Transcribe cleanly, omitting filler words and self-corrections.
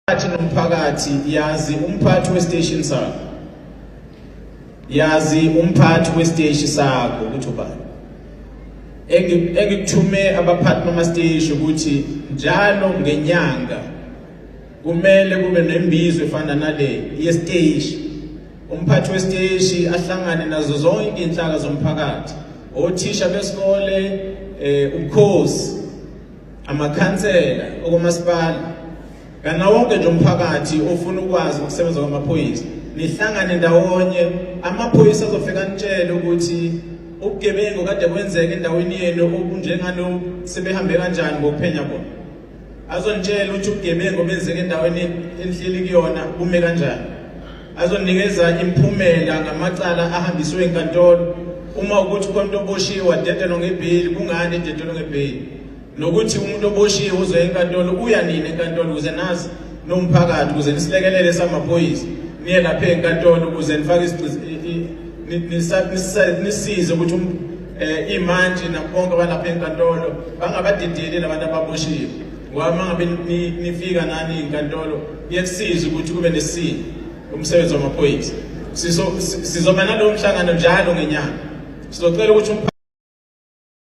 Phakathi nomphakathi yazi umphathi westation sakho. Yazi umphathi wesiteshi sakho ukuthi ubani. Engikuthume abaphathi bamasteshi ukuthi njalo ngenyanga kumele kube nembizo efana nale yesiteshi. Umphathi wesiteshi ahlangane nazo zonke inhlaka zomphakathi, othisha besikole, ubukhosi, amakhansela okomasipala kana wonke nje umphakathi ofuna ukwazi ukusebenza kwamaphoyisa, nihlangane ndawonye. Amaphoyisa azofika nitshele ukuthi ubugebengu kade kwenzeka endaweni yenu obunjengalo sebehambe kanjani ngokuphenya bona. Azonitshela ukuthi ubugebengu obenzeka endaweni enihleli kuyona bume kanjani. Azonikeza imiphumela ngamacala ahambiswe enkantolo, uma ukuthi khona umuntu oboshiwe wadedelwa ngebheyili, kungani ededelwe ngebheyili, nokuthi umuntu oboshiwe uzoya enkantolo, uya nini enkantolo, ukuze nazi nomphakathi, ukuze nisilekelele samaphoyisa, niye lapha enkantolo ukuze nifake nisize ukuthi imantshi nabonke abalapha enkantolo bangabadedeli labantu ababoshiwe, ngoba uma ngabe nifika nani inkantolo kuyekusiza ukuthi kube nesini umsebenzi wamaphoyisa. Sizoba nalowo mhlangano njalo ngenyanga. Sizocela ukuthi